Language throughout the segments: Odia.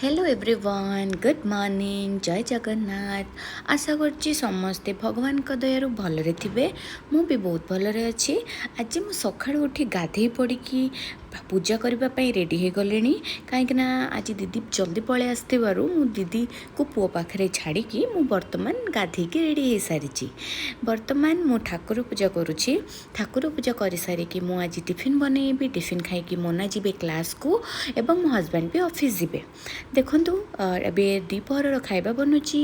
Hello everyone, good morning, ଜୟ ଜଗନ୍ନାଥ। ଆଶା କରୁଛି ସମସ୍ତେ ଭଗବାନଙ୍କ ଦୟାରୁ ଭଲରେ ଥିବେ। ମୁଁ ବି ବହୁତ ଭଲରେ ଅଛି। ଆଜି ମୁଁ ସକାଳୁ ଉଠି ଗାଧେଇ ପଡ଼ିକି ପୂଜା କରିବା ପାଇଁ ରେଡ଼ି ହେଇଗଲିଣି, କାହିଁକିନା ଆଜି ଦିଦି ଜଲ୍ଦି ପଳେଇ ଆସିଥିବାରୁ ମୁଁ ଦିଦିକୁ ପୁଅ ପାଖରେ ଛାଡ଼ିକି ମୁଁ ବର୍ତ୍ତମାନ ଗାଧେଇକି ରେଡ଼ି ହେଇସାରିଛି। ବର୍ତ୍ତମାନ ମୁଁ ଠାକୁର ପୂଜା କରୁଛି। ଠାକୁର ପୂଜା କରିସାରିକି ମୁଁ ଆଜି ଟିଫିନ୍ ବନେଇବି। ଟିଫିନ୍ ଖାଇକି ମୋନା ଯିବେ କ୍ଲାସ୍କୁ ଏବଂ ମୋ ହଜବେଣ୍ଡ ବି ଅଫିସ୍ ଯିବେ। ଦେଖନ୍ତୁ, ଏବେ ଦ୍ୱିପହରର ଖାଇବା ବନୁଛି।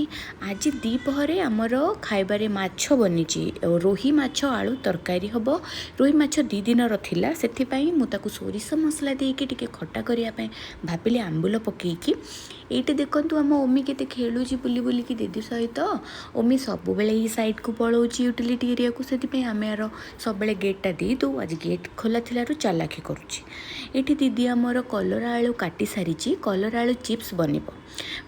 ଆଜି ଦ୍ୱିପହରେ ଆମର ଖାଇବାରେ ମାଛ ବନିଛି। ରୋହି ମାଛ ଆଳୁ ତରକାରୀ ହେବ। ରୋହି ମାଛ 2 ଦିନର ଥିଲା, ସେଥିପାଇଁ ମୁଁ ତାକୁ ସୋରିଷ ମସଲା ଦେଇକି ଟିକେ ଖଟା କରିବା ପାଇଁ ଭାବିଲି, ଆମ୍ବୁଲ ପକେଇକି। ଏଇଠି ଦେଖନ୍ତୁ, ଆମ ଓମି କେତେ ଖେଳୁଛି ବୁଲି ବୁଲିକି ଦିଦି ସହିତ। ଓମି ସବୁବେଳେ ଏଇ ସାଇଡ଼କୁ ପଳାଉଛି, ୟୁଟିଲିଟି ଏରିଆକୁ। ସେଥିପାଇଁ ଆମେ ଆର ସବୁବେଳେ ଗେଟ୍ଟା ଦେଇଦେଉ। ଆଜି ଗେଟ୍ ଖୋଲା ଥିଲାରୁ ଚାଲାଖି କରୁଛି। ଏଇଠି ଦିଦି ଆମର କଲରା ଆଳୁ କାଟି ସାରିଛି। କଲରା ଆଳୁ ଚିପ୍ସ ବନିବ।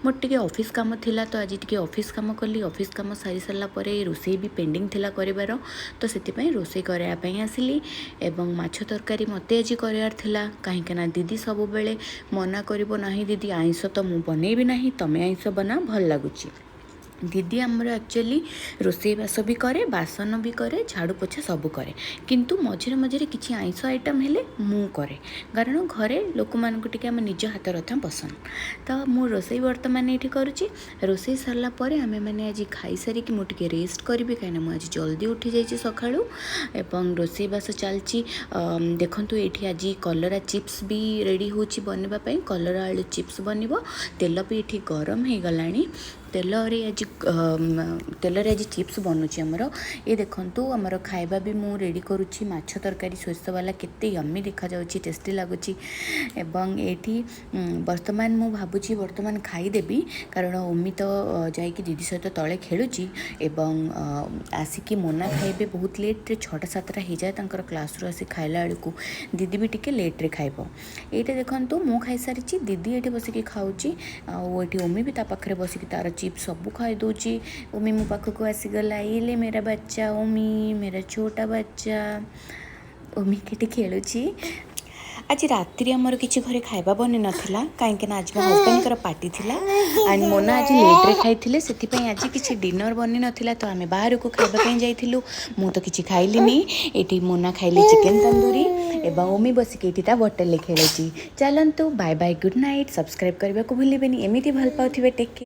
ମୋର ଟିକେ ଅଫିସ୍ କାମ ଥିଲା, ତ ଆଜି ଟିକେ ଅଫିସ୍ କାମ କଲି। ଅଫିସ୍ କାମ ସାରି ସାରିଲା ପରେ ରୋଷେଇ ବି ପେଣ୍ଡିଂ ଥିଲା କରିବାର, ତ ସେଥିପାଇଁ ରୋଷେଇ କରିବା ପାଇଁ ଆସିଲି। ଏବଂ ମାଛ ତରକାରୀ ମୋତେ ଆଜି କରିବାର ଥିଲା, କାହିଁକିନା ଦିଦି ସବୁବେଳେ ମନା କରିବ, ନାହିଁ ଦିଦି, ଆଇଁଷ ତ ମୁଁ ବନେଇବି ନାହିଁ, ତମେ ଆଇଁଷ ବନା, ଭଲ ଲାଗୁଛି। ଦିଦି ଆମର ଆକ୍ଚୁଆଲି ରୋଷେଇବାସ ବି କରେ, ବାସନ ବି କରେ, ଝାଡ଼ୁ ପୋଛା ସବୁ କରେ, କିନ୍ତୁ ମଝିରେ ମଝିରେ କିଛି ଆଇଁଷ ଆଇଟମ୍ ହେଲେ ମୁଁ କରେ, କାରଣ ଘରେ ଲୋକମାନଙ୍କୁ ଟିକେ ଆମ ନିଜ ହାତ ରନ୍ଧା ପସନ୍ଦ। ତ ମୁଁ ରୋଷେଇ ବର୍ତ୍ତମାନ ଏଇଠି କରୁଛି। ରୋଷେଇ ସରିଲା ପରେ ଆମେମାନେ ଆଜି ଖାଇସାରିକି ମୁଁ ଟିକେ ରେଷ୍ଟ କରିବି, କାହିଁକିନା ମୁଁ ଆଜି ଜଲ୍ଦି ଉଠିଯାଇଛି ସକାଳୁ ଏବଂ ରୋଷେଇବାସ ଚାଲିଛି। ଦେଖନ୍ତୁ, ଏଇଠି ଆଜି କଲରା ଚିପ୍ସ ବି ରେଡ଼ି ହେଉଛି ବନିବା ପାଇଁ। କଲରା ଆଳୁ ଚିପ୍ସ ବନିବ। ତେଲ ବି ଏଠି ଗରମ ହେଇଗଲାଣି। ତେଲରେ ଆଜି ଚିପ୍ସ ବନୁଛି ଆମର। ଏ ଦେଖନ୍ତୁ, ଆମର ଖାଇବା ବି ମୁଁ ରେଡ଼ି କରୁଛି। ମାଛ ତରକାରୀ ସୋରିଷବାଲା କେତେ ୟମି ଦେଖାଯାଉଛି, ଟେଷ୍ଟି ଲାଗୁଛି। ଏବଂ ଏଇଠି ବର୍ତ୍ତମାନ ମୁଁ ଭାବୁଛି ବର୍ତ୍ତମାନ ଖାଇଦେବି, କାରଣ ଓମି ତ ଯାଇକି ଦିଦି ସହିତ ତଳେ ଖେଳୁଛି ଏବଂ ଆସିକି ମୋନା ଖାଇବେ ବହୁତ ଲେଟ୍ରେ। 6ଟା 7ଟା ହେଇଯାଏ ତାଙ୍କର କ୍ଲାସ୍ରୁ ଆସି ଖାଇଲା ବେଳକୁ। ଦିଦି ବି ଟିକେ ଲେଟ୍ରେ ଖାଇବ। ଏଇଟା ଦେଖନ୍ତୁ, ମୁଁ ଖାଇସାରିଛି, ଦିଦି ଏଇଠି ବସିକି ଖାଉଛି ଆଉ ଏଠି ଓମି ବି ତା ପାଖରେ ବସିକି ତାର ଚିପ୍ସ ସବୁ ଖାଇଦେଉଛି। ଓମି ମୋ ପାଖକୁ ଆସିଗଲା। ये मेरा बच्चा ଓମି, मेरा छोटा बच्चा। ଓମି କେଠି ଖେଳୁଛି। ଆଜି ରାତିରେ ଆମର କିଛି ଘରେ ଖାଇବା ବନି ନଥିଲା, କାହିଁକିନା ଆଜି ମୋ ହଜବେଣ୍ଡଙ୍କର ପାର୍ଟି ଥିଲା ଆଣ୍ଡ ମୋନା ଆଜି ଲେଟ୍ରେ ଖାଇଥିଲେ। ସେଥିପାଇଁ ଆଜି କିଛି ଡିନର୍ ବନି ନଥିଲା, ତ ଆମେ ବାହାରକୁ ଖାଇବା ପାଇଁ ଯାଇଥିଲୁ। ମୁଁ ତ କିଛି ଖାଇଲିନି। ଏଇଠି ମୋନା ଖାଇଲେ ଚିକେନ୍ ତନ୍ଦୁରୀ ଏବଂ ଓମି ବସିକି ଏଇଠି ତା ବଟଲରେ ଖେଳୁଛି। ଚାଲନ୍ତୁ, bye bye, good night. Subscribe କରିବାକୁ ଭୁଲିବେନି। ଏମିତି ଭଲ ପାଉଥିବେ। ଟେକ୍।